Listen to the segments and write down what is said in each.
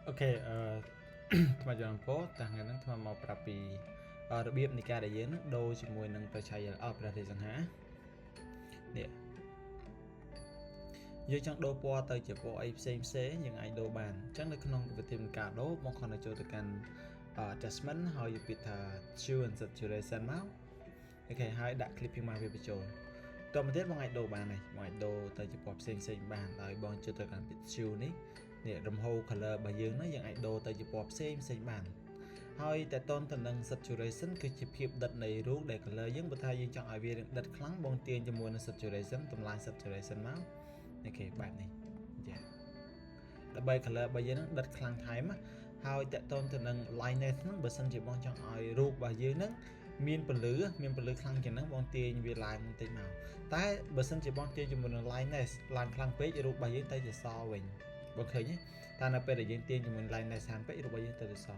OK ថ្មចរន្តពោតាថ្ងៃហ្នឹងថ្មមកប្រាប់ពីរបៀបនៃការដែលយើងនឹងដូរជាមួយនឹងប្រឆាយអព្រះរាជសង្ហានេះយើងចង់ដូរពណ៌ទៅជាពណ៌អីផ្សេងផ្សេងយើងអាចដូរបានអញ្ចឹងនៅក្នុងវិធីនៃការដូរបងគ្រាន់តែចូលទៅកាន់ adjustment ហើយយកពាក្យថា hue and saturation មក OK ហើយដាក់ clipping mask វាបញ្ចូលតមកទៀតបងអាចដូរបានហើយបងអាចដូរទៅជាពណ៌ផ្សេងផ្សេងបានដោយបងចូលទៅកាន់ពាក្យ hue នេះនេះរំហូរ color របស់យើងហ្នឹងយើងអាចដូរទៅជាពណ៌ផ្សេងផ្សេងបានហើយតើតនទៅនឹង saturation គឺជាភាពដិតនៃរូបដែល color យើងបើថាយើងចង់ឲ្យវាដិតខ្លាំងបងទាញជាមួយនឹង saturation តម្លៃ saturation មក OK បែបនេះចាដើម្បី color របស់យើងហ្នឹងដិតខ្លាំងថែមហើយតកតនទៅនឹង lightness ហ្នឹងបើសិនជាបងចង់ឲ្យរូបរបស់យើងហ្នឹងមានពន្លឺមានពន្លឺខ្លាំងជាងហ្នឹងបងទាញវាឡើងបន្តិចមកតែបើសិនជាបងទាញជាមួយនឹង lightness ឡើងខ្លាំងពេករូបរបស់យើងទៅជាសវិញបងឃើញទេតែនៅពេលដែលយើងទាញជាមួយ lightness ខ្លាំងពេករូបរបស់យើងទៅជាស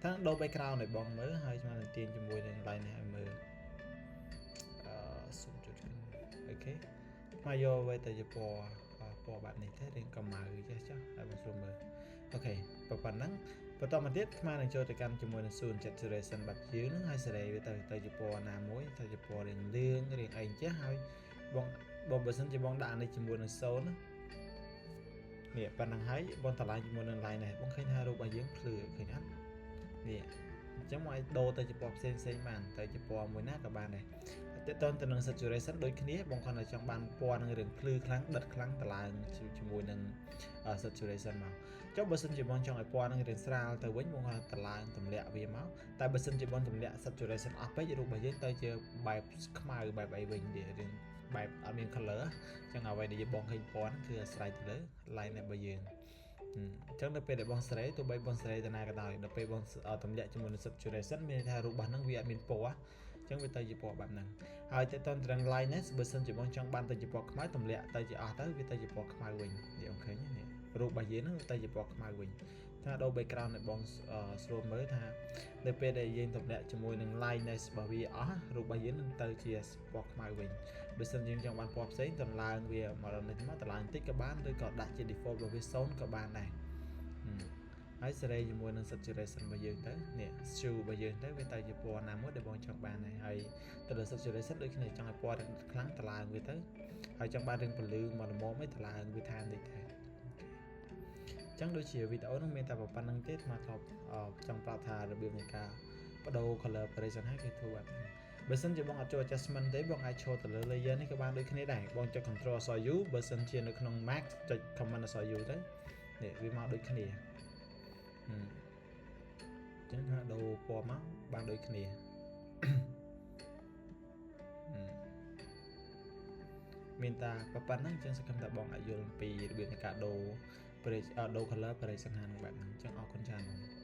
តាមដូរ background ឲ្យបងមើលហើយស្មើនឹងទាញជាមួយនឹង lightness ឲ្យមើលអឺសុំចុច OK មកយកໄວទៅជាពណ៌ពណ៌បែបនេះទេរៀងកម្ៅចេះចុះហើយបងស្រួលមើល OK ប៉ុណ្ណឹងបន្តមកទៀតថ្មនឹងចូលទៅកាន់ជាមួយនឹង hue saturation បែបយើងហ្នឹងហើយសេរីវាទៅទៅជាពណ៌ណាមួយទៅជាពណ៌រៀងលឿងរៀងអីចេះហើយបងបងបើសិនជាបងដាក់នេះជាមួយនឹង0ណានេះប៉ុណ្ណឹងហើយបងតម្លៃជាមួយនឹង line នេះបងឃើញថារូបរបស់យើងភ្លឺឃើញអត់នេះអញ្ចឹងមកឲ្យដូរទៅជាពណ៌ផ្សេងផ្សេងបានទៅជាពណ៌មួយណាក៏បានដែរតើតើទៅនឹង saturation ដូចគ្នាបងគ្រាន់តែចង់បានពណ៌នឹងរឿងភ្លឺខ្លាំងដិតខ្លាំងតម្លើងជាមួយនឹង saturation មកចុះបើសិនជាបងចង់ឲ្យពណ៌នឹងរៀងស្រាលទៅវិញបងគាត់តម្លើងទម្លាក់វាមកតែបើសិនជាបងទម្លាក់ saturation អស់ពេករូបរបស់យើងទៅជាបែបខ្មៅបែបអីវិញរៀងបែបអត់មាន color អញ្ចឹងអ្វីដែលយើងបងឃើញពណ៌ហ្នឹងគឺអាស្រ័យទៅលើ line របស់យើង អញ្ចឹងនៅពេលដែលបងសេរីទោះបីបងសេរីទៅណាក៏ដោយដល់ពេលបងទម្លាក់ជាមួយនឹង saturation មានន័យថារូបរបស់ហ្នឹងវាអត់មានពណ៌អញ្ចឹងវាទៅជាពណ៌បែបហ្នឹងហើយទៅតត្រង់ lightness បើសិនជាបងចង់បានទៅជាពណ៌ខ្មៅទម្លាក់ទៅជាអស់ទៅវាទៅជាពណ៌ខ្មៅវិញនេះអូខេនេះរូបរបស់យើងហ្នឹងទៅជាពណ៌ខ្មៅវិញថាដូរ background ឲ្យបងស្រួលមើលថានៅពេលដែលយើងទម្លាក់ជាមួយនឹង lightness របស់វាអស់រូបរបស់យើងនឹងទៅជាពណ៌ខ្មៅវិញបើសិនយើងចង់បានពណ៌ផ្សេងតម្លើងវាមកដល់នេះមកតម្លើងតិចក៏បានឬក៏ដាក់ជា default របស់វា0ក៏បានដែរហើយសេរីជាមួយនឹង saturation របស់យើងទៅនេះ hue របស់យើងទៅវាទៅជាពណ៌ណាមួយដែលបងចង់បានហើយហើយទៅលើ saturation ដូចគ្នាចង់ឲ្យពណ៌ខ្លាំងតម្លើងវាទៅហើយចង់បានរឿងពន្លឺមកល្មមឯងតម្លើងវាថែមតិចទៅចឹងដូចជាវីដេអូនោះមានតែប៉ុណ្្នឹងទេអាធ្លាប់ចង់ប្រាប់ថារបៀបនៃការបដូរ color correction ហើយគេធ្វើបែបហ្នឹងបើសិនជាបងអត់ចូល adjustment ទេបងអាចចូលទៅលើ layer នេះក៏បានដូចគ្នាដែរបងចុច control អក្សរ U បើសិនជានៅក្នុង Mac ចុច command អក្សរ U ទៅនេះវាមកដូចគ្នាអញ្ចឹងថាដូរពណ៌មកបានដូចគ្នាមានតាប៉ុណ្ណឹងអញ្ចឹងសង្ឃឹមថាបងអាចយល់អំពីរបៀបនៃការដូរ ដូរ color បរិសង្ហានឹងបែបហ្នឹងអញ្ចឹងអរគុណច្រើនបង។